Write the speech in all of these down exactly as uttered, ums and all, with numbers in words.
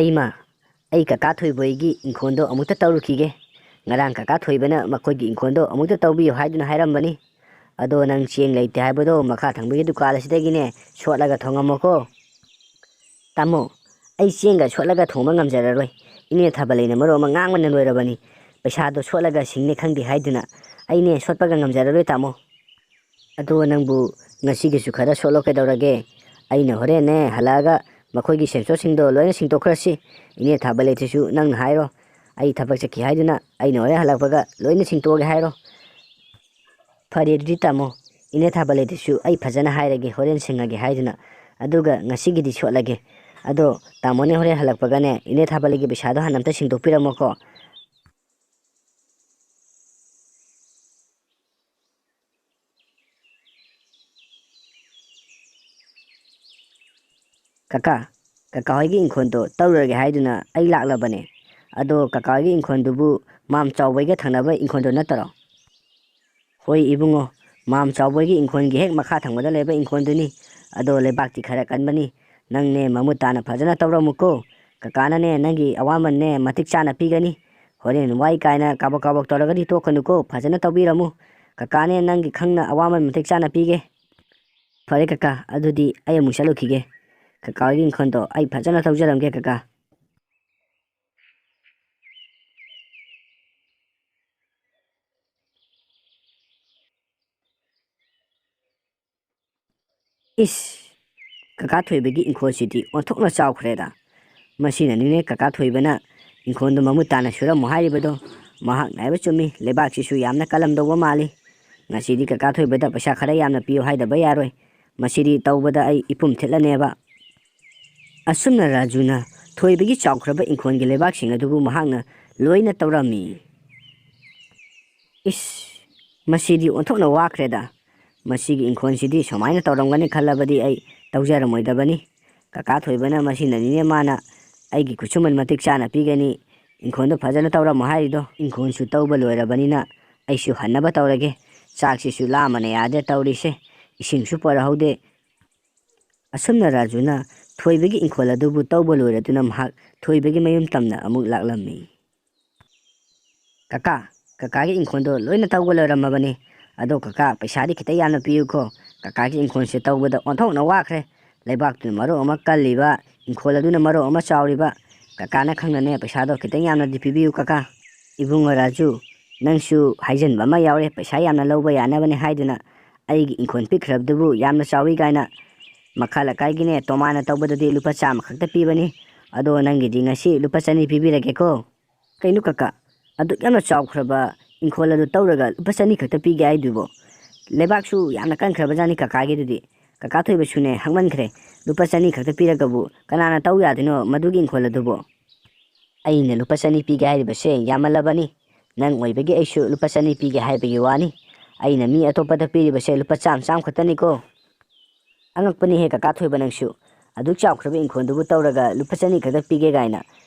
ꯑꯩꯃ, ꯑꯩ ꯀꯀꯥ ꯊꯣꯏꯕ ꯍꯣꯏꯒꯤ ꯏꯪꯈꯣꯜꯗꯣ ꯑꯃꯨꯛꯇ ꯇꯧꯔꯨꯈꯤꯒꯦ꯫ ꯉꯔꯥꯡ ꯀꯀꯥ ꯊꯣꯏꯕꯅ ꯃꯈꯣꯏꯒꯤ ꯏꯪꯈꯣꯜꯗꯣ ꯑꯃꯨꯛꯇ ꯇꯧꯕꯤꯌꯨ ꯍꯥꯏꯗꯨꯅ ꯍꯥꯏꯔꯝꯕꯅꯤ꯫ ꯑꯗꯣ ꯅꯪ ꯆꯦꯡ ꯂꯩꯇꯦ ꯍꯥꯏꯕꯗꯣ ꯃꯈꯥ ꯊꯪꯕꯒꯤ ꯗꯨꯀꯥꯟ ꯑꯁꯤꯗꯒꯤꯅꯦ ꯁꯣꯠꯂꯒ ꯊꯣꯡꯉꯝꯃꯣꯀꯣ꯫ ꯇꯥꯃꯣ, ꯑꯩ ꯆꯦꯡꯒ ꯁꯣꯠꯂꯒ ꯊꯣꯡꯕ ꯉꯝꯖꯔꯔꯣꯏ꯫ ꯏꯅꯦ ꯊꯥꯕꯂꯩꯅ ꯃꯔꯣꯟ ꯑꯃ ꯉꯥꯡꯕꯅ ꯂꯣꯏꯔꯕꯅꯤ꯫ ꯄꯩꯁꯥꯗꯣ ꯁꯣꯠꯂꯒ ꯁꯤꯡꯅꯤ ꯈꯪꯗꯦ ꯍꯥꯏꯗꯨꯅ꯫ ꯑꯩꯅꯦ ꯁꯣꯠꯄꯒ ꯉꯝꯖꯔꯔꯣꯏ, ꯇꯥꯃꯣ꯫ ꯑꯗꯣ ꯅꯪꯕꯨ ꯉꯁꯤꯒꯤꯁꯨ ꯈꯔ ꯁꯣꯠꯂꯣ ꯀꯩꯗꯧꯔꯒꯦ? ꯑꯩꯅ ꯍꯣꯔꯦꯟꯅꯦ ꯍꯜꯂꯛꯑꯒ ꯃꯈꯣꯏꯒꯤ ꯁꯦꯟꯁꯣꯠꯁꯤꯡꯗꯣ ꯂꯣꯏꯅ ꯁꯤꯡꯇꯣꯛꯈ꯭ꯔꯁꯤ꯫ ꯏꯅꯦ ꯊꯥꯕꯂꯩꯗꯨꯁꯨ ꯅꯪꯅ ꯍꯥꯏꯔꯣ, ꯑꯩ ꯊꯕꯛ ꯆꯠꯈꯤ ꯍꯥꯏꯗꯨꯅ ꯑꯩꯅ ꯍꯣꯔꯦꯟ ꯍꯜꯂꯛꯄꯒ ꯂꯣꯏꯅ ꯁꯤꯡꯇꯣꯛꯑꯒꯦ ꯍꯥꯏꯔꯣ꯫ ꯐꯔꯦ ꯑꯗꯨꯗꯤ ꯇꯥꯃꯣ, ꯏꯅꯦ ꯊꯥꯕꯂꯩꯗꯨꯁꯨ ꯑꯩ ꯐꯖꯅ ꯍꯥꯏꯔꯒꯦ, ꯍꯣꯔꯦꯟ ꯁꯤꯡꯉꯒꯦ ꯍꯥꯏꯗꯨꯅ꯫ ꯑꯗꯨꯒ ꯉꯁꯤꯒꯤꯗꯤ ꯁꯣꯠꯂꯒꯦ꯫ ꯑꯗꯣ ꯇꯥꯃꯣꯅꯦ ꯍꯣꯔꯦꯟ ꯍꯜꯂꯛꯄꯒꯅꯦ ꯏꯅꯦ ꯊꯥꯕꯂꯩꯒꯤ ꯄꯩꯁꯥꯗꯣ ꯍꯥꯟꯅ ꯑꯝꯇ ꯁꯤꯡꯗꯣꯛꯄꯤꯔꯝꯃꯣꯀꯣ꯫ ꯀꯀꯥ, ꯀꯀꯥ ꯍꯣꯏꯒꯤ ꯏꯪꯈꯣꯜꯗꯣ ꯇꯧꯔꯨꯔꯒꯦ ꯍꯥꯏꯗꯨꯅ ꯑꯩ ꯂꯥꯛꯂꯕꯅꯦ꯫ ꯑꯗꯣ ꯀꯀꯥ ꯍꯣꯏꯒꯤ ꯏꯪꯈꯣꯜꯗꯨꯕꯨ ꯃꯥꯝ ꯆꯥꯎꯕ ꯍꯣꯏꯒ ꯊꯪꯅꯕ ꯏꯪꯈꯣꯜꯗꯣ ꯅꯠꯇꯔꯣ? ꯍꯣꯏ ꯏꯕꯨꯡꯉꯣ, ꯃꯥꯝ ꯆꯥꯎꯕ ꯍꯣꯏꯒꯤ ꯏꯪꯈꯣꯜꯒꯤ ꯍꯦꯛ ꯃꯈꯥ ꯊꯪꯕꯗ ꯂꯩꯕ ꯏꯪꯈꯣꯜꯗꯨꯅꯤ꯫ ꯑꯗꯣ ꯂꯩꯕꯥꯛꯇꯤ ꯈꯔ ꯀꯟꯕꯅꯤ꯫ ꯅꯪꯅꯦ ꯃꯃꯨꯠ ꯇꯥꯅ ꯐꯖꯅ ꯇꯧꯔꯝꯃꯨꯀꯣ꯫ ꯀꯀꯥꯅꯅꯦ ꯅꯪꯒꯤ ꯑꯋꯥꯃꯟꯅꯦ ꯃꯇꯤꯛ ꯆꯥꯅ ꯄꯤꯒꯅꯤ꯫ ꯍꯣꯔꯦꯟ ꯋꯥꯏ ꯀꯥꯏꯅ ꯀꯥꯕꯛ ꯀꯥꯕꯛ ꯇꯧꯔꯒꯗꯤ ꯇꯣꯛꯀꯅꯨꯀꯣ, ꯐꯖꯅ ꯇꯧꯕꯤꯔꯝꯃꯨ꯫ ꯀꯀꯥꯅꯦ ꯅꯪꯒꯤ ꯈꯪꯅ ꯑꯋꯥꯃꯟ ꯃꯇꯤꯛ ꯆꯥꯅ ꯄꯤꯒꯦ꯫ ꯐꯔꯦ ꯀꯀꯥ, ꯑꯗꯨꯗꯤ ꯑꯩ ꯑꯃꯨꯛ ꯆꯠꯂꯨꯈꯤꯒꯦ꯫ ꯀꯀꯥ ꯍꯣꯏꯒꯤ ꯏꯪꯈꯣꯜꯗꯣ ꯑꯩ ꯐꯖꯅ ꯇꯧꯖꯔꯝꯒꯦ ꯀꯀꯥ꯫ ꯏꯁ, ꯀꯀꯥ ꯊꯣꯏꯕꯒꯤ ꯏꯪꯈꯣꯜꯁꯤꯗꯤ ꯑꯣꯟꯊꯣꯛꯅ ꯆꯥꯎꯈ꯭ꯔꯦꯗ꯫ ꯃꯁꯤꯅꯅꯤꯅꯦ ꯀꯀꯥ ꯊꯣꯏꯕꯅ ꯏꯪꯈꯣꯜꯗꯣ ꯃꯃꯨꯠ ꯇꯥꯅ ꯁꯨꯔꯝꯃꯣ ꯍꯥꯏꯔꯤꯕꯗꯣ꯫ ꯃꯍꯥꯛꯅ ꯍꯥꯏꯕ ꯆꯨꯝꯃꯤ, ꯂꯩꯕꯥꯛꯁꯤꯁꯨ ꯌꯥꯝꯅ ꯀꯜꯂꯝꯗꯧꯕ ꯃꯥꯜꯂꯤ꯫ ꯉꯁꯤꯗꯤ ꯀꯀꯥ ꯊꯣꯏꯕꯗ ꯄꯩꯁꯥ ꯈꯔ ꯌꯥꯝꯅ ꯄꯤꯌꯨ ꯍꯥꯏꯗꯕ ꯌꯥꯔꯣꯏ꯫ ꯃꯁꯤꯗꯤ ꯇꯧꯕꯗ ꯑꯩ ꯏꯄꯨꯝ ꯊꯤꯠꯂꯅꯦꯕ꯫ ꯑꯁꯨꯝꯅ ꯔꯥꯖꯨꯅ ꯊꯣꯏꯕꯒꯤ ꯆꯥꯎꯈ꯭ꯔꯕ ꯏꯪꯈꯣꯜꯒꯤ ꯂꯩꯕꯥꯛꯁꯤꯡ ꯑꯗꯨꯕꯨ ꯃꯍꯥꯛꯅ ꯂꯣꯏꯅ ꯇꯧꯔꯝꯃꯤ꯫ ꯏꯁ, ꯃꯁꯤꯗꯤ ꯑꯣꯟꯊꯣꯛꯅ ꯋꯥꯈ꯭ꯔꯦꯗ꯫ ꯃꯁꯤꯒꯤ ꯏꯪꯈꯣꯜꯁꯤꯗꯤ ꯁꯨꯃꯥꯏꯅ ꯇꯧꯔꯝꯒꯅꯤ ꯈꯜꯂꯕꯗꯤ ꯑꯩ ꯇꯧꯖꯔꯝꯃꯣꯏꯗꯕꯅꯤ꯫ ꯀꯀꯥ ꯊꯣꯏꯕꯅ ꯃꯁꯤꯅꯅꯤꯅꯦ ꯃꯥꯅ ꯑꯩꯒꯤ ꯈꯨꯠꯁꯨꯃꯟ ꯃꯇꯤꯛ ꯆꯥꯅ ꯄꯤꯒꯅꯤ, ꯏꯪꯈꯣꯜꯗꯣ ꯐꯖꯅ ꯇꯧꯔꯝꯃꯣ ꯍꯥꯏꯔꯤꯗꯣ꯫ ꯏꯪꯈꯣꯜꯁꯨ ꯇꯧꯕ ꯂꯣꯏꯔꯕꯅꯤꯅ ꯑꯩꯁꯨ ꯍꯟꯅꯕ ꯇꯧꯔꯒꯦ꯫ ꯆꯥꯛꯁꯤꯁꯨ ꯂꯥꯝꯕꯅ ꯌꯥꯗꯦ ꯇꯧꯔꯤꯁꯦ꯫ ꯏꯁꯤꯡꯁꯨ ꯄꯨꯔꯛꯍꯧꯗꯦ꯫ ꯑꯁꯨꯝꯅ ꯔꯥꯖꯨꯅ ꯊꯣꯏꯕꯒꯤ ꯏꯪꯈꯣꯜ ꯑꯗꯨꯕꯨ ꯇꯧꯕ ꯂꯣꯏꯔꯗꯨꯅ ꯃꯍꯥꯛ ꯊꯣꯏꯕꯒꯤ ꯃꯌꯨꯝ ꯇꯝꯅ ꯑꯃꯨꯛ ꯂꯥꯛꯂꯝꯃꯤ꯫ "ꯀꯀꯥ, ꯀꯀꯥꯒꯤ ꯏꯪꯈꯣꯜꯗꯣ ꯂꯣꯏꯅ ꯇꯧꯕ ꯂꯣꯏꯔꯝꯃꯕꯅꯤ꯫ ꯑꯗꯣ ꯀꯀꯥ, ꯄꯩꯁꯥꯗꯤ ꯈꯤꯇ ꯌꯥꯝꯅ ꯄꯤꯌꯨꯀꯣ꯫ ꯀꯀꯥꯒꯤ ꯏꯪꯈꯣꯜꯁꯦ ꯇꯧꯕꯗ ꯑꯣꯟꯊꯣꯛꯅ ꯋꯥꯈ꯭ꯔꯦ꯫ ꯂꯩꯕꯥꯛꯇꯨꯅ ꯃꯔꯣꯜ ꯑꯃ ꯀꯜꯂꯤꯕ, ꯏꯪꯈꯣꯜ ꯑꯗꯨꯅ ꯃꯔꯣꯜ ꯑꯃ ꯆꯥꯎꯔꯤꯕ꯫ ꯀꯀꯥꯅ ꯈꯪꯅꯅꯦ ꯄꯩꯁꯥꯗꯣ ꯈꯤꯇꯪ ꯌꯥꯝꯅꯗꯤ ꯄꯤꯕꯤꯌꯨ ꯀꯀꯥ꯫" "ꯏꯕꯨꯡꯉꯣ ꯔꯥꯖꯨ, ꯅꯪꯁꯨ ꯍꯥꯏꯖꯤꯟꯕ ꯑꯃ ꯌꯥꯎꯔꯦ, ꯄꯩꯁꯥ ꯌꯥꯝꯅ ꯂꯧꯕ ꯌꯥꯅꯕꯅꯦ ꯍꯥꯏꯗꯨꯅ꯫ ꯑꯩꯒꯤ ꯏꯪꯈꯣꯜ ꯄꯤꯛꯈ꯭ꯔꯕꯗꯨꯕꯨ ꯌꯥꯝꯅ ꯆꯥꯎꯏ ꯀꯥꯏꯅ꯫ ꯃꯈꯥ ꯂꯩꯀꯥꯏꯒꯤꯅꯦ ꯇꯣꯃꯥꯅ ꯇꯧꯕꯗꯗꯤ ꯂꯨꯄꯥ ꯆꯥꯝꯃ ꯈꯛꯇ ꯄꯤꯕꯅꯤ꯫ ꯑꯗꯣ ꯅꯪꯒꯤꯗꯤ ꯉꯁꯤ ꯂꯨꯄꯥ ꯆꯅꯤ ꯄꯤꯕꯤꯔꯒꯦꯀꯣ꯫" "ꯀꯩꯅꯣ ꯀꯀꯥ, ꯑꯗꯨꯛ ꯌꯥꯝꯅ ꯆꯥꯎꯈ꯭ꯔꯕ ꯏꯪꯈꯣꯜ ꯑꯗꯨ ꯇꯧꯔꯒ ꯂꯨꯄꯥ ꯆꯅꯤ ꯈꯛꯇ ꯄꯤꯒꯦ ꯍꯥꯏꯗꯨꯕꯣ? ꯂꯩꯕꯥꯛꯁꯨ ꯌꯥꯝꯅ ꯀꯟꯈ꯭ꯔꯕꯖꯥꯠꯅꯤ ꯀꯀꯥꯒꯤꯗꯨꯗꯤ꯫ ꯀꯀꯥ ꯊꯣꯏꯕꯁꯨꯅꯦ ꯍꯛꯃꯟꯈ꯭ꯔꯦ꯫ ꯂꯨꯄꯥ ꯆꯅꯤ ꯈꯛꯇ ꯄꯤꯔꯒꯕꯨ ꯀꯅꯥꯅ ꯇꯧ ꯌꯥꯗꯣꯏꯅꯣ ꯃꯗꯨꯒꯤ ꯏꯪꯈꯣꯜ ꯑꯗꯨꯕꯣ?" "ꯑꯩꯅ ꯂꯨꯄꯥ ꯆꯅꯤ ꯄꯤꯒꯦ ꯍꯥꯏꯔꯤꯕꯁꯦ ꯌꯥꯝꯃꯜꯂꯕꯅꯤ꯫ ꯅꯪ ꯑꯣꯏꯕꯒꯤ ꯑꯩꯁꯨ ꯂꯨꯄꯥ ꯆꯅꯤ ꯄꯤꯒꯦ ꯍꯥꯏꯕꯒꯤ ꯋꯥꯅꯤ꯫ ꯑꯩꯅ ꯃꯤ ꯑꯇꯣꯞꯄꯗ ꯄꯤꯔꯤꯕꯁꯦ ꯂꯨꯄꯥ ꯆꯥꯝꯃ ꯆꯥꯝꯃ ꯈꯛꯇꯅꯤꯀꯣ꯫" "ꯑꯉꯛꯄꯅꯤꯍꯦ ꯀꯀꯥ ꯊꯣꯏꯕ ꯅꯪꯁꯨ꯫ ꯑꯗꯨꯛ ꯆꯥꯎꯈ꯭ꯔꯕ ꯏꯪꯈꯣꯜꯗꯨꯕꯨ ꯇꯧꯔꯒ ꯂꯨꯄꯥ ꯆꯅꯤ ꯈꯛꯇ ꯄꯤꯒꯦ ꯀꯥꯏꯅ꯫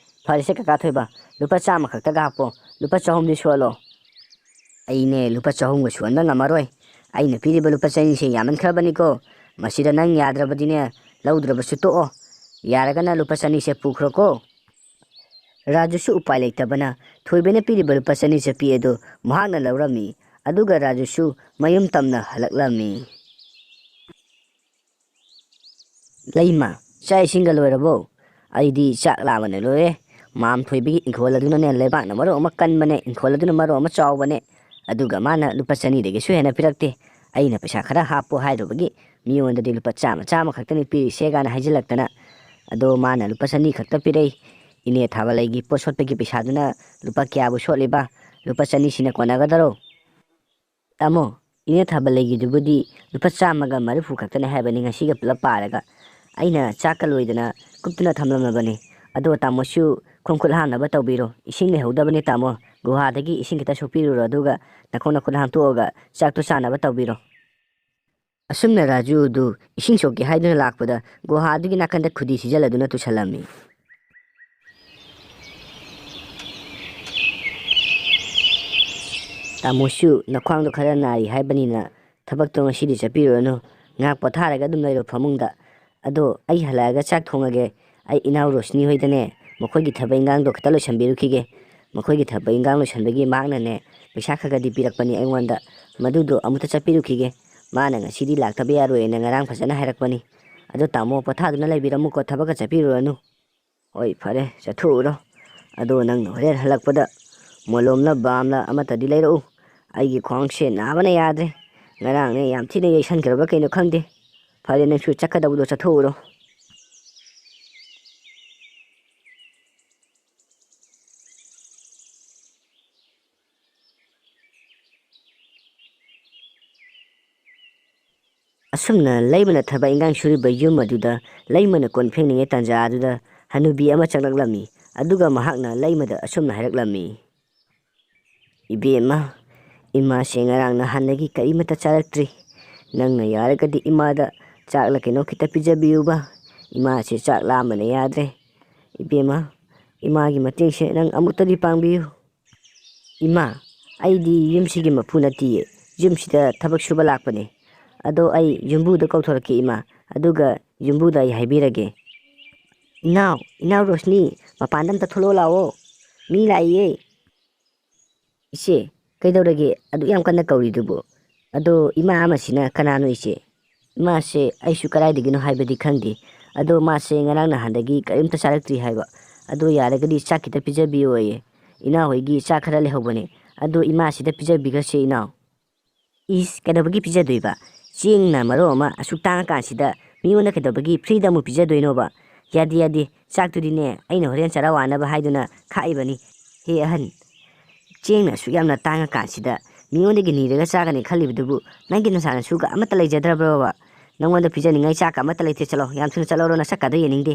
ꯐꯔꯦꯁꯦ ꯀꯀꯥ ꯊꯣꯏꯕ, ꯂꯨꯄꯥ ꯆꯥꯝꯃ ꯈꯛꯇꯒ ꯍꯥꯞꯄꯣ, ꯂꯨꯄꯥ ꯆꯍꯨꯝꯗꯤ ꯁꯨꯍꯜꯂꯣ꯫" "ꯑꯩꯅꯦ ꯂꯨꯄꯥ ꯆꯍꯨꯝꯒ ꯁꯨꯍꯟꯕ ꯉꯝꯃꯔꯣꯏ꯫ ꯑꯩꯅ ꯄꯤꯔꯤꯕ ꯂꯨꯄꯥ ꯆꯅꯤꯁꯦ ꯌꯥꯝꯃꯟꯈ꯭ꯔꯕꯅꯤꯀꯣ꯫ ꯃꯁꯤꯗ ꯅꯪ ꯌꯥꯗ꯭ꯔꯕꯗꯤꯅꯦ ꯂꯧꯗ꯭ꯔꯕꯁꯨ ꯇꯣꯛꯑꯣ꯫ ꯌꯥꯔꯒꯅ ꯂꯨꯄꯥ ꯆꯅꯤꯁꯦ ꯄꯨꯈ꯭ꯔꯣꯀꯣ꯫" ꯔꯥꯖꯨꯁꯨ ꯎꯄꯥꯏ ꯂꯩꯇꯕꯅ ꯊꯣꯏꯕꯅ ꯄꯤꯔꯤꯕ ꯂꯨꯄꯥ ꯆꯅꯤ ꯆꯠꯄꯤ ꯑꯗꯨ ꯃꯍꯥꯛꯅ ꯂꯧꯔꯝꯃꯤ꯫ ꯑꯗꯨꯒ ꯔꯥꯖꯨꯁꯨ ꯃꯌꯨꯝ ꯇꯝꯅ ꯍꯜꯂꯛꯂꯝꯃꯤ꯫ "ꯂꯩꯃ, ꯆꯥꯛ ꯏꯁꯤꯡꯒ ꯂꯣꯏꯔꯕꯣ? ꯑꯩꯗꯤ ꯆꯥꯛ ꯂꯥꯝꯕꯅ ꯂꯣꯏꯔꯦ꯫ ꯃꯥꯝ ꯊꯣꯏꯕꯒꯤ ꯏꯪꯈꯣꯜ ꯑꯗꯨꯅꯅꯦ ꯂꯩꯕꯥꯛꯅ ꯃꯔꯣꯜ ꯑꯃ ꯀꯟꯕꯅꯦ, ꯏꯪꯈꯣꯜ ꯑꯗꯨꯅ ꯃꯔꯣꯜ ꯑꯃ ꯆꯥꯎꯕꯅꯦ꯫ ꯑꯗꯨꯒ ꯃꯥꯅ ꯂꯨꯄꯥ ꯆꯅꯤꯗꯒꯤꯁꯨ ꯍꯦꯟꯅ ꯄꯤꯔꯛꯇꯦ꯫ ꯑꯩꯅ ꯄꯩꯁꯥ ꯈꯔ ꯍꯥꯞꯄꯣ ꯍꯥꯏꯔꯨꯕꯒꯤ ꯃꯤꯉꯣꯟꯗꯗꯤ ꯂꯨꯄꯥ ꯆꯥꯝꯃ, ꯆꯥꯝꯃ ꯈꯛꯇꯅꯤ ꯄꯤꯔꯤꯁꯦ" ꯀꯥꯏꯅ ꯍꯥꯏꯖꯤꯜꯂꯛꯇꯅ꯫ ꯑꯗꯣ ꯃꯥꯅ ꯂꯨꯄꯥ ꯆꯅꯤ ꯈꯛꯇ ꯄꯤꯔꯛꯏ꯫ "ꯏꯅꯦ ꯊꯥꯕꯂꯩꯒꯤ ꯄꯣꯠ ꯁꯣꯠꯄꯒꯤ ꯄꯩꯁꯥꯗꯨꯅ ꯂꯨꯄꯥ ꯀꯌꯥꯕꯨ ꯁꯣꯠꯂꯤꯕ? ꯂꯨꯄꯥ ꯆꯅꯤꯁꯤꯅ ꯀꯣꯟꯅꯒꯗꯔꯣ?" "ꯇꯥꯃꯣ, ꯏꯅꯦ ꯊꯥꯕꯂꯩꯒꯤꯗꯨꯕꯨꯗꯤ ꯂꯨꯄꯥ ꯆꯥꯝꯃꯒ ꯃꯔꯤꯐꯨ ꯈꯛꯇꯅꯦ ꯍꯥꯏꯕꯅꯤ ꯉꯁꯤꯒ ꯄꯨꯂꯞ ꯄꯥꯔꯒ꯫ ꯑꯩꯅ ꯆꯥꯛꯀ ꯂꯣꯏꯗꯅ ꯀꯨꯞꯇꯨꯅ ꯊꯝꯂꯝꯂꯕꯅꯤ꯫ ꯑꯗꯣ ꯇꯥꯃꯣꯁꯨ ꯈꯣꯡ ꯈꯨꯠ ꯍꯥꯝꯅꯕ ꯇꯧꯕꯤꯔꯣ꯫ ꯏꯁꯤꯡ ꯂꯩꯍꯧꯗꯕꯅꯤ ꯇꯥꯃꯣ꯫ ꯒꯨꯍꯥꯗꯒꯤ ꯏꯁꯤꯡ ꯈꯤꯇ ꯁꯣꯛꯄꯤꯔꯨꯔꯣ, ꯑꯗꯨꯒ ꯅꯈꯣꯡ ꯅꯈꯨꯠ ꯍꯥꯝꯇꯣꯛꯑꯒ ꯆꯥꯛꯇꯣ ꯆꯥꯅꯕ ꯇꯧꯕꯤꯔꯣ꯫" ꯑꯁꯨꯝꯅ ꯔꯥꯖꯨꯗꯨ ꯏꯁꯤꯡ ꯁꯣꯛꯀꯦ ꯍꯥꯏꯗꯨꯅ ꯂꯥꯛꯄꯗ ꯒꯨꯍꯥꯗꯨꯒꯤ ꯅꯥꯀꯟꯗ ꯈꯨꯗꯤ ꯁꯤꯖꯤꯜꯂꯗꯨꯅ ꯇꯨꯁꯜꯂꯝꯃꯤ꯫ "ꯇꯥꯃꯣꯁꯨ ꯅꯈ꯭ꯋꯥꯡꯗꯣ ꯈꯔ ꯅꯥꯔꯤ ꯍꯥꯏꯕꯅꯤꯅ ꯊꯕꯛꯇꯣ ꯉꯁꯤꯗꯤ ꯆꯠꯄꯤꯔꯨꯔꯅꯨ꯫ ꯉꯥꯏꯍꯥꯛ ꯄꯣꯊꯥꯔꯒ ꯑꯗꯨꯝ ꯂꯩꯔꯣ ꯐꯃꯨꯡꯗ꯫ ꯑꯗꯣ ꯑꯩ ꯍꯜꯂꯛꯑꯒ ꯆꯥꯛ ꯊꯣꯡꯉꯒꯦ꯫ ꯑꯩ ꯏꯅꯥꯎ ꯔꯣꯁꯅꯤ ꯍꯣꯏꯗꯅꯦ ꯃꯈꯣꯏꯒꯤ ꯊꯕꯛ ꯏꯟꯈꯥꯡꯗꯣ ꯈꯤꯇ ꯂꯣꯏꯁꯤꯟꯕꯤꯔꯨꯈꯤꯒꯦ꯫ ꯃꯈꯣꯏꯒꯤ ꯊꯕꯛ ꯏꯟꯈꯥꯡ ꯂꯣꯏꯁꯤꯟꯕꯒꯤ ꯃꯍꯥꯛꯅꯅꯦ ꯄꯩꯁꯥ ꯈꯔ ꯈꯔꯗꯤ ꯄꯤꯔꯛꯄꯅꯤ ꯑꯩꯉꯣꯟꯗ꯫ ꯃꯗꯨꯗꯣ ꯑꯃꯨꯛꯇ ꯆꯠꯄꯤꯔꯨꯈꯤꯒꯦ꯫ ꯃꯥꯅ ꯉꯁꯤꯗꯤ ꯂꯥꯛꯇꯕ ꯌꯥꯔꯣꯏꯅ ꯉꯔꯥꯡ ꯐꯖꯅ ꯍꯥꯏꯔꯛꯄꯅꯤ꯫ ꯑꯗꯣ ꯇꯥꯃꯣ, ꯄꯣꯊꯥꯗꯨꯅ ꯂꯩꯕꯤꯔꯝꯃꯨꯀꯣ, ꯊꯕꯛꯀ ꯆꯠꯄꯤꯔꯨꯔꯅꯨ꯫ ꯍꯣꯏ, ꯐꯔꯦ, ꯆꯠꯊꯣꯛꯎꯔꯣ꯫ ꯑꯗꯣ ꯅꯪꯅ ꯍꯣꯔꯦꯟ ꯍꯜꯂꯛꯄꯗ ꯃꯣꯂꯣꯝꯂ ꯕꯥꯝꯂ ꯑꯃꯠꯇꯗꯤ ꯂꯩꯔꯛꯎ꯫ ꯑꯩꯒꯤ ꯈ꯭ꯋꯥꯡꯁꯦ ꯅꯥꯕꯅ ꯌꯥꯗ꯭ꯔꯦ꯫ ꯉꯔꯥꯡꯅꯦ ꯌꯥꯝ ꯊꯤꯅ ꯌꯩꯁꯟꯈ꯭ꯔꯕ ꯀꯩꯅꯣ ꯈꯪꯗꯦ꯫ ꯐꯔꯦ, ꯅꯪꯁꯨ ꯆꯠꯀꯗꯧꯕꯗꯣ ꯆꯠꯊꯣꯛꯎꯔꯣ꯫ ꯑꯁꯨꯝꯅ ꯂꯩꯃꯅ ꯊꯕꯛ ꯏꯟꯈꯥꯡ ꯁꯨꯔꯤꯕ ꯌꯨꯝ ꯑꯗꯨꯗ ꯂꯩꯃꯅ ꯀꯣꯟ ꯐꯦꯡꯂꯤꯉꯩ ꯇꯥꯟꯖꯥ ꯑꯗꯨꯗ ꯍꯅꯨꯕꯤ ꯑꯃ ꯆꯪꯂꯛꯂꯝꯃꯤ꯫ ꯑꯗꯨꯒ ꯃꯍꯥꯛꯅ ꯂꯩꯃꯗ ꯑꯁꯨꯝꯅ ꯍꯥꯏꯔꯛꯂꯝꯃꯤ, "ꯏꯕꯦꯝꯃ, ꯏꯃꯥꯁꯦ ꯉꯔꯥꯡ ꯅꯍꯥꯟꯗꯒꯤ ꯀꯔꯤꯃꯠꯇ ꯆꯥꯔꯛꯇ꯭ꯔꯤ꯫ ꯅꯪꯅ ꯌꯥꯔꯒꯗꯤ ꯏꯃꯥꯗ ꯆꯥꯛꯂ ꯀꯩꯅꯣ ꯈꯤꯇ ꯄꯤꯖꯕꯤꯌꯨꯕ꯫ ꯏꯃꯥꯁꯦ ꯆꯥꯛ ꯂꯥꯝꯕꯅ ꯌꯥꯗ꯭ꯔꯦ꯫ ꯏꯕꯦꯝꯃ, ꯏꯃꯥꯒꯤ ꯃꯇꯦꯡꯁꯦ ꯅꯪ ꯑꯃꯨꯛꯇꯗꯤ ꯄꯥꯡꯕꯤꯌꯨ꯫" "ꯏꯃꯥ, ꯑꯩꯗꯤ ꯌꯨꯝꯁꯤꯒꯤ ꯃꯄꯨ ꯅꯠꯇꯤꯌꯦ, ꯌꯨꯝꯁꯤꯗ ꯊꯕꯛ ꯁꯨꯕ ꯂꯥꯛꯄꯅꯦ꯫ ꯑꯗꯣ ꯑꯩ ꯌꯨꯝꯕꯨꯗ ꯀꯧꯊꯣꯔꯛꯀꯦ ꯏꯃꯥ, ꯑꯗꯨꯒ ꯌꯨꯝꯕꯨꯗ ꯑꯩ ꯍꯥꯏꯕꯤꯔꯒꯦ꯫" "ꯏꯅꯥꯎ, ꯏꯅꯥꯎ ꯔꯣꯁꯅꯤ, ꯃꯄꯥꯟꯗ ꯑꯝꯇ ꯊꯣꯛꯂꯛꯑꯣ ꯂꯥꯛꯑꯣ, ꯃꯤ ꯂꯥꯛꯏꯌꯦ꯫" "ꯏꯆꯦ, ꯀꯩꯗꯧꯔꯒꯦ ꯑꯗꯨꯛ ꯌꯥꯝ ꯀꯟꯅ ꯀꯧꯔꯤꯗꯨꯕꯨ? ꯑꯗꯣ ꯏꯃꯥ ꯑꯃꯁꯤꯅ ꯀꯅꯥꯅꯣ ꯏꯆꯦ?" "ꯏꯃꯥꯁꯦ ꯑꯩꯁꯨ ꯀꯗꯥꯏꯗꯒꯤꯅꯣ ꯍꯥꯏꯕꯗꯤ ꯈꯪꯗꯦ꯫ ꯑꯗꯣ ꯃꯥꯁꯦ ꯉꯔꯥꯡ ꯅꯍꯥꯟꯗꯒꯤ ꯀꯔꯤꯝꯇ ꯆꯥꯔꯛꯇ꯭ꯔꯤ ꯍꯥꯏꯕ꯫ ꯑꯗꯣ ꯌꯥꯔꯒꯗꯤ ꯆꯥꯛ ꯈꯤꯇ ꯄꯤꯖꯕꯤꯌꯣꯌꯦ꯫ ꯏꯅꯥꯎ ꯍꯣꯏꯒꯤ ꯆꯥꯛ ꯈꯔ ꯂꯩꯍꯧꯕꯅꯦ꯫ ꯑꯗꯣ ꯏꯃꯥꯁꯤꯗ ꯄꯤꯖꯕꯤꯈ꯭ꯔꯁꯦ ꯏꯅꯥꯎ꯫" "ꯏꯁ, ꯀꯩꯗꯧꯕꯒꯤ ꯄꯤꯖꯗꯣꯏꯕ? ꯆꯦꯡꯅ ꯃꯔꯣꯜ ꯑꯃ ꯑꯁꯨꯛ ꯇꯥꯡꯉꯀꯥꯟꯁꯤꯗ ꯃꯤꯉꯣꯟꯗ ꯀꯩꯗꯧꯕꯒꯤ ꯐ꯭ꯔꯤꯗ ꯑꯃꯨꯛ ꯄꯤꯖꯗꯣꯏꯅꯣꯕ? ꯌꯥꯗꯦ, ꯌꯥꯗꯦ, ꯆꯥꯛꯇꯨꯗꯤꯅꯦ ꯑꯩꯅ ꯍꯣꯔꯦꯟ ꯆꯔꯥ ꯋꯥꯅꯕ ꯍꯥꯏꯗꯨꯅ ꯈꯥꯛꯏꯕꯅꯤ꯫ ꯍꯦ ꯑꯍꯟ, ꯆꯦꯡꯅ ꯑꯁꯨꯛ ꯌꯥꯝꯅ ꯇꯥꯡꯉꯀꯥꯟꯁꯤꯗ ꯃꯤꯉꯣꯟꯗꯒꯤ ꯅꯤꯔꯒ ꯆꯥꯒꯅꯤ ꯈꯜꯂꯤꯕꯗꯨꯕꯨ ꯅꯪꯒꯤ ꯅꯆꯥꯅꯁꯨꯒ ꯑꯃꯠꯇ ꯂꯩꯖꯗ꯭ꯔꯕ꯭ꯔꯣꯕ? ꯅꯪꯉꯣꯟꯗ ꯄꯤꯖꯅꯤꯡꯉꯥꯏ ꯆꯥꯛꯀ ꯑꯃꯠꯇ ꯂꯩꯇꯦ꯫ ꯆꯠꯂꯣ, ꯌꯥꯝ ꯊꯨꯅ ꯆꯠꯂꯧꯔꯣ, ꯅꯁꯛꯀꯗꯣ ꯌꯦꯡꯅꯤꯡꯗꯦ꯫"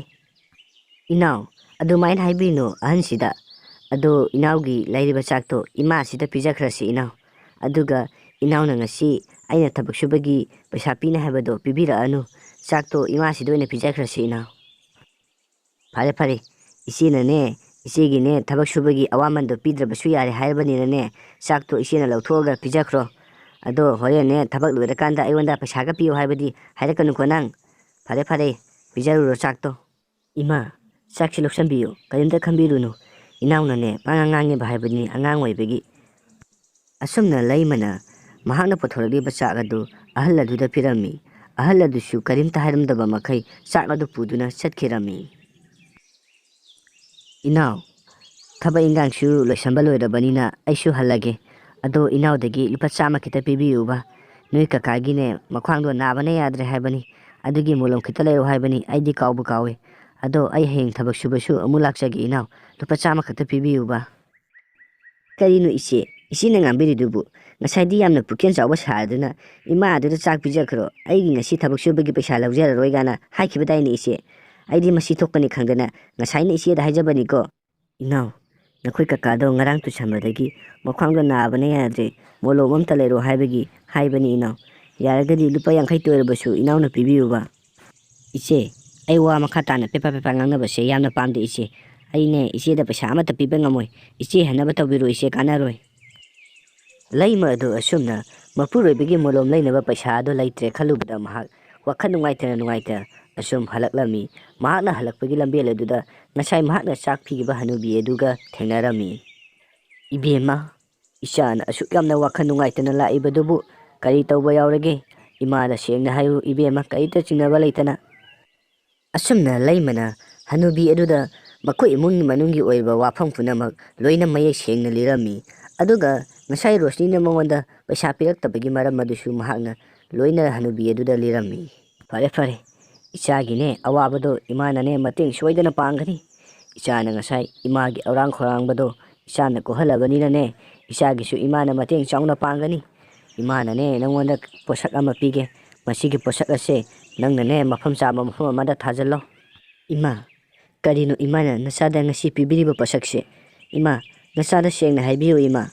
"ꯏꯅꯥꯎ, ꯑꯗꯨꯃꯥꯏꯅ ꯍꯥꯏꯕꯤꯅꯨ ꯑꯍꯟꯁꯤꯗ꯫ ꯑꯗꯣ ꯏꯅꯥꯎꯒꯤ ꯂꯩꯔꯤꯕ ꯆꯥꯛꯇꯣ ꯏꯃꯥꯁꯤꯗ ꯄꯤꯖꯈ꯭ꯔꯁꯤ ꯏꯅꯥꯎ꯫ ꯑꯗꯨꯒ ꯏꯅꯥꯎꯅ ꯉꯁꯤ ꯑꯩꯅ ꯊꯕꯛ ꯁꯨꯕꯒꯤ ꯄꯩꯁꯥ ꯄꯤꯅꯤ ꯍꯥꯏꯕꯗꯣ ꯄꯤꯕꯤꯔꯛꯑꯅꯨ꯫ ꯆꯥꯛꯇꯣ ꯏꯃꯥꯁꯤꯗ ꯑꯣꯏꯅ ꯄꯤꯖꯈ꯭ꯔꯁꯤ ꯏꯅꯥꯎ꯫" "ꯐꯔꯦ, ꯐꯔꯦ꯫ ꯏꯆꯦꯅꯅꯦ, ꯏꯆꯦꯒꯤꯅꯦ ꯊꯕꯛ ꯁꯨꯕꯒꯤ ꯑꯋꯥꯃꯟꯗꯣ ꯄꯤꯗ꯭ꯔꯕꯁꯨ ꯌꯥꯔꯦ ꯍꯥꯏꯔꯕꯅꯤꯅꯅꯦ, ꯆꯥꯛꯇꯣ ꯏꯆꯦꯅ ꯂꯧꯊꯣꯛꯑꯒ ꯄꯤꯖꯈ꯭ꯔꯣ꯫ ꯑꯗꯣ ꯍꯣꯔꯦꯟꯅꯦ ꯊꯕꯛ ꯂꯣꯏꯔꯀꯥꯟꯗ ꯑꯩꯉꯣꯟꯗ ꯄꯩꯁꯥꯒ ꯄꯤꯌꯨ ꯍꯥꯏꯕꯗꯤ ꯍꯥꯏꯔꯛꯀꯅꯨꯀꯣ ꯅꯪ꯫" "ꯐꯔꯦ, ꯐꯔꯦ, ꯄꯤꯖꯔꯨꯔꯣ ꯆꯥꯛꯇꯣ꯫" "ꯏꯃꯥ, ꯆꯥꯛꯁꯤ ꯂꯧꯁꯟꯕꯤꯌꯨ, ꯀꯔꯤꯝꯇ ꯈꯟꯕꯤꯔꯨꯅꯨ꯫ ꯏꯅꯥꯎꯅꯅꯦ, ꯄꯉꯥꯡ ꯉꯥꯡꯉꯤꯕ ꯍꯥꯏꯕꯗꯨꯅꯤ, ꯑꯉꯥꯡ ꯑꯣꯏꯕꯒꯤ꯫" ꯑꯁꯨꯝꯅ ꯂꯩꯃꯅ ꯃꯍꯥꯛꯅ ꯄꯨꯊꯣꯔꯛꯂꯤꯕ ꯆꯥꯛ ꯑꯗꯨ ꯑꯍꯜ ꯑꯗꯨꯗ ꯄꯤꯔꯝꯃꯤ꯫ ꯑꯍꯜ ꯑꯗꯨꯁꯨ ꯀꯔꯤꯝꯇ ꯍꯥꯏꯔꯝꯗꯕ ꯃꯈꯩ ꯆꯥꯛ ꯑꯗꯨ ꯄꯨꯗꯨꯅ ꯆꯠꯈꯤꯔꯝꯃꯤ꯫ "ꯏꯅꯥꯎ, ꯊꯕꯛ ꯏꯟꯈꯥꯡꯁꯨ ꯂꯣꯏꯁꯟꯕ ꯂꯣꯏꯔꯕꯅꯤꯅ ꯑꯩꯁꯨ ꯍꯜꯂꯒꯦ꯫ ꯑꯗꯣ ꯏꯅꯥꯎꯗꯒꯤ ꯂꯨꯄꯥ ꯆꯥꯝꯃ ꯈꯤꯇ ꯄꯤꯕꯤꯌꯨꯕ꯫ ꯅꯣꯏ ꯀꯀꯥꯒꯤꯅꯦ, ꯃꯈ꯭ꯋꯥꯡꯗꯣ ꯅꯥꯕꯅ ꯌꯥꯗ꯭ꯔꯦ ꯍꯥꯏꯕꯅꯤ꯫ ꯑꯗꯨꯒꯤ ꯃꯣꯂꯣꯝ ꯈꯤꯇ ꯂꯩꯔꯛꯑꯣ ꯍꯥꯏꯕꯅꯤ, ꯑꯩꯗꯤ ꯀꯥꯎꯕꯨ ꯀꯥꯎꯋꯦ꯫ ꯑꯗꯣ ꯑꯩ ꯍꯌꯦꯡ ꯊꯕꯛ ꯁꯨꯕꯁꯨ ꯑꯃꯨꯛ ꯂꯥꯛꯆꯒꯦ ꯏꯅꯥꯎ꯫ ꯂꯨꯄꯥ ꯆꯥꯝꯃ ꯈꯛꯇ ꯄꯤꯕꯤꯌꯨꯕ꯫" "ꯀꯔꯤꯅꯣ ꯏꯆꯦ, ꯏꯆꯦꯅ ꯉꯥꯡꯕꯤꯔꯤꯗꯨꯕꯨ? ꯉꯁꯥꯏꯗꯤ ꯌꯥꯝꯅ ꯄꯨꯛꯆꯦꯜ ꯆꯥꯎꯕ ꯁꯥꯗꯨꯅ ꯏꯃꯥ ꯑꯗꯨꯗ ꯆꯥꯛ ꯄꯤꯖꯈ꯭ꯔꯣ, ꯑꯩꯒꯤ ꯉꯁꯤ ꯊꯕꯛ ꯁꯨꯕꯒꯤ ꯄꯩꯁꯥ ꯂꯧꯖꯔꯔꯣꯏ ꯀꯥꯏꯅ ꯍꯥꯏꯈꯤꯕꯗꯥꯏꯅꯦ ꯏꯆꯦ? ꯑꯩꯗꯤ ꯃꯁꯤ ꯊꯣꯛꯀꯅꯤ ꯈꯪꯗꯅ ꯉꯁꯥꯏꯅ ꯏꯆꯦꯗ ꯍꯥꯏꯖꯕꯅꯤꯀꯣ꯫" "ꯏꯅꯥꯎ, ꯅꯈꯣꯏ ꯀꯀꯥꯗꯣ ꯉꯔꯥꯡ ꯇꯨꯁꯟꯕꯗꯒꯤ ꯃꯈ꯭ꯋꯥꯡꯗꯣ ꯅꯥꯕꯅ ꯌꯥꯗ꯭ꯔꯦ, ꯃꯣꯂꯣꯝ ꯑꯝꯇ ꯂꯩꯔꯣ ꯍꯥꯏꯕꯒꯤ ꯍꯥꯏꯕꯅꯤ ꯏꯅꯥꯎ꯫ ꯌꯥꯔꯒꯗꯤ ꯂꯨꯄꯥ ꯌꯥꯡꯈꯩꯇ ꯑꯣꯏꯔꯕꯁꯨ ꯏꯅꯥꯎꯅ ꯄꯤꯕꯤꯌꯨꯕ꯫" "ꯏꯆꯦ, ꯑꯩ ꯋꯥ ꯃꯈꯥ ꯇꯥꯅ ꯄꯦꯄꯥ ꯄꯦꯄꯥ ꯉꯥꯡꯅꯕꯁꯦ ꯌꯥꯝꯅ ꯄꯥꯝꯗꯦ ꯏꯆꯦ꯫ ꯑꯩꯅꯦ ꯏꯆꯦꯗ ꯄꯩꯁꯥ ꯑꯃꯠꯇ ꯄꯤꯕ ꯉꯝꯃꯣꯏ꯫ ꯏꯆꯦ ꯍꯟꯅꯕ ꯇꯧꯕꯤꯔꯣ ꯏꯆꯦ, ꯀꯥꯟꯅꯔꯣꯏ꯫" ꯂꯩꯃ ꯑꯗꯨ ꯑꯁꯨꯝꯅ ꯃꯄꯨꯔꯣꯏꯕꯒꯤ ꯃꯣꯂꯣꯝ ꯂꯩꯅꯕ ꯄꯩꯁꯥ ꯑꯗꯨ ꯂꯩꯇ꯭ꯔꯦ ꯈꯜꯂꯨꯕꯗ ꯃꯍꯥꯛ ꯋꯥꯈꯜ ꯅꯨꯡꯉꯥꯏꯇꯅ ꯅꯨꯡꯉꯥꯏꯇꯅ ꯑꯁꯨꯝ ꯍꯜꯂꯛꯂꯝꯃꯤ꯫ ꯃꯍꯥꯛꯅ ꯍꯜꯂꯛꯄꯒꯤ ꯂꯝꯕꯦꯜ ꯑꯗꯨꯗ ꯉꯁꯥꯏ ꯃꯍꯥꯛꯅ ꯆꯥꯛ ꯄꯤꯈꯤꯕ ꯍꯅꯨꯕꯤ ꯑꯗꯨꯒ ꯊꯦꯡꯅꯔꯝꯃꯤ꯫ "ꯏꯕꯦꯝꯃ, ꯏꯆꯥꯅ ꯑꯁꯨꯛ ꯌꯥꯝꯅ ꯋꯥꯈꯜ ꯅꯨꯡꯉꯥꯏꯇꯅ ꯂꯥꯛꯏꯕꯗꯨꯕꯨ ꯀꯔꯤ ꯇꯧꯕ ꯌꯥꯎꯔꯒꯦ? ꯏꯃꯥꯗ ꯁꯦꯡꯅ ꯍꯥꯏꯌꯨ ꯏꯕꯦꯝꯃ, ꯀꯔꯤꯇ ꯆꯤꯡꯅꯕ ꯂꯩꯇꯅ꯫" ꯑꯁꯨꯝꯅ ꯂꯩꯃꯅ ꯍꯅꯨꯕꯤ ꯑꯗꯨꯗ ꯃꯈꯣꯏ ꯏꯃꯨꯡ ꯃꯅꯨꯡꯒꯤ ꯑꯣꯏꯕ ꯋꯥꯐꯝ ꯄꯨꯝꯅꯃꯛ ꯂꯣꯏꯅ ꯃꯌꯦꯛ ꯁꯦꯡꯅ ꯂꯤꯔꯝꯃꯤ꯫ ꯑꯗꯨꯒ ꯉꯁꯥꯏ ꯔꯣꯁꯅꯤꯅ ꯃꯉꯣꯟꯗ ꯄꯩꯁꯥ ꯄꯤꯔꯛꯇꯕꯒꯤ ꯃꯔꯝ ꯑꯗꯨꯁꯨ ꯃꯍꯥꯛꯅ ꯂꯣꯏꯅ ꯍꯅꯨꯕꯤ ꯑꯗꯨꯗ ꯂꯤꯔꯝꯃꯤ꯫ "ꯐꯔꯦ, ꯐꯔꯦ, ꯏꯆꯥꯒꯤꯅꯦ ꯑꯋꯥꯕꯗꯣ ꯏꯃꯥꯅꯅꯦ ꯃꯇꯦꯡ ꯁꯣꯏꯗꯅ ꯄꯥꯡꯒꯅꯤ꯫ ꯏꯆꯥꯅ ꯉꯁꯥꯏ ꯏꯃꯥꯒꯤ ꯑꯧꯔꯥꯡ ꯈꯧꯔꯥꯡꯕꯗꯣ ꯏꯆꯥꯅ ꯀꯣꯛꯍꯜꯂꯕꯅꯤꯅꯅꯦ, ꯏꯆꯥꯒꯤꯁꯨ ꯏꯃꯥꯅ ꯃꯇꯦꯡ ꯆꯥꯎꯅ ꯄꯥꯡꯒꯅꯤ꯫ ꯏꯃꯥꯅꯅꯦ ꯅꯪꯉꯣꯟꯗ ꯄꯣꯠꯁꯛ ꯑꯃ ꯄꯤꯒꯦ꯫ ꯃꯁꯤꯒꯤ ꯄꯣꯠꯁꯛ ꯑꯁꯦ ꯅꯪꯅꯅꯦ ꯃꯐꯝ ꯆꯥꯕ ꯃꯐꯝ ꯑꯃꯗ ꯊꯥꯖꯤꯜꯂꯣ꯫" "ꯏꯃꯥ, ꯀꯔꯤꯅꯣ ꯏꯃꯥꯅ ꯅꯆꯥꯗ ꯉꯁꯤ ꯄꯤꯕꯤꯔꯤꯕ ꯄꯣꯠꯁꯛꯁꯦ? ꯏꯃꯥ, ꯅꯆꯥꯗ ꯁꯦꯡꯅ ꯍꯥꯏꯕꯤꯌꯨ ꯏꯃꯥ꯫"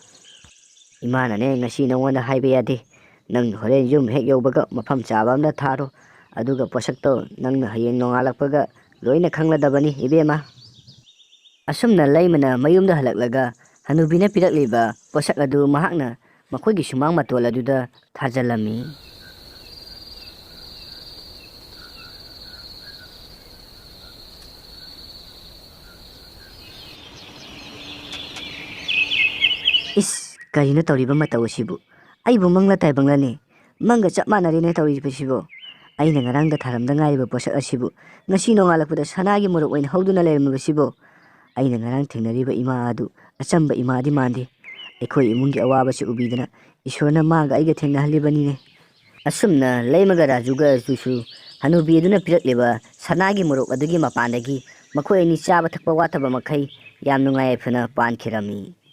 "ꯏꯃꯥꯅꯅꯦ ꯉꯁꯤ ꯅꯉꯣꯟꯗ ꯍꯥꯏꯕ ꯌꯥꯗꯦ꯫ ꯅꯪ ꯍꯣꯔꯦꯟ ꯌꯨꯝ ꯍꯦꯛ ꯌꯧꯕꯒ ꯃꯐꯝ ꯆꯥꯕ ꯑꯃꯗ ꯊꯥꯔꯣ꯫ ꯑꯗꯨꯒ ꯄꯣꯠꯁꯛꯇꯣ ꯅꯪꯅ ꯍꯌꯦꯡ ꯅꯣꯡꯉꯥꯜꯂꯛꯄꯒ ꯂꯣꯏꯅ ꯈꯪꯂꯗꯕꯅꯤ ꯏꯕꯦꯝꯃ꯫" ꯑꯁꯨꯝꯅ ꯂꯩꯃꯅ ꯃꯌꯨꯝꯗ ꯍꯜꯂꯛꯂꯒ ꯍꯅꯨꯕꯤꯅ ꯄꯤꯔꯛꯂꯤꯕ ꯄꯣꯠꯁꯛ ꯑꯗꯨ ꯃꯍꯥꯛꯅ ꯃꯈꯣꯏꯒꯤ ꯁꯨꯃꯥꯡ ꯃꯇꯣꯜ ꯑꯗꯨꯗ ꯊꯥꯖꯤꯜꯂꯝꯃꯤ꯫ "ꯏꯁ, ꯀꯔꯤꯅꯣ ꯇꯧꯔꯤꯕ ꯃꯇꯧ ꯑꯁꯤꯕꯨ? ꯑꯩꯕꯨ ꯃꯪꯂ ꯇꯥꯏꯕꯪꯂꯅꯦ? ꯃꯪꯒ ꯆꯞ ꯃꯥꯟꯅꯔꯦꯅꯦ ꯇꯧꯔꯤꯕꯁꯤꯕꯨ꯫ ꯑꯩꯅ ꯉꯔꯥꯡꯗ ꯊꯥꯔꯝꯗ ꯉꯥꯏꯔꯤꯕ ꯄꯣꯠꯁꯛ ꯑꯁꯤꯕꯨ ꯉꯁꯤ ꯅꯣꯡꯉꯥꯜꯂꯛꯄꯗ ꯁꯅꯥꯒꯤ ꯃꯣꯔꯣꯛ ꯑꯣꯏꯅ ꯍꯧꯗꯨꯅ ꯂꯩꯔꯝꯃꯤꯕꯁꯤꯕꯨ? ꯑꯩꯅ ꯉꯔꯥꯡ ꯊꯦꯡꯅꯔꯤꯕ ꯏꯃꯥ ꯑꯗꯨ ꯑꯆꯝꯕ ꯏꯃꯥꯗꯤ ꯃꯥꯟꯗꯦ꯫ ꯑꯩꯈꯣꯏ ꯏꯃꯨꯡꯒꯤ ꯑꯋꯥꯕꯁꯤ ꯎꯕꯤꯗꯅ ꯏꯁꯣꯔꯅ ꯃꯥꯒ ꯑꯩꯒ ꯊꯦꯡꯅꯍꯜꯂꯤꯕꯅꯤꯅꯦ꯫" ꯑꯁꯨꯝꯅ ꯂꯩꯃꯒ ꯔꯥꯖꯨꯒ ꯑꯗꯨꯁꯨ ꯍꯅꯨꯕꯤ ꯑꯗꯨꯅ ꯄꯤꯔꯛꯂꯤꯕ ꯁꯅꯥꯒꯤ ꯃꯣꯔꯣꯛ ꯑꯗꯨꯒꯤ ꯃꯄꯥꯟꯗꯒꯤ ꯃꯈꯣꯏ ꯑꯅꯤ ꯆꯥꯕ ꯊꯛꯄ ꯋꯥꯠꯇꯕ ꯃꯈꯩ ꯌꯥꯝ ꯅꯨꯡꯉꯥꯏ ꯌꯥꯏꯐꯅ ꯄꯥꯟꯈꯤꯔꯝꯃꯤ꯫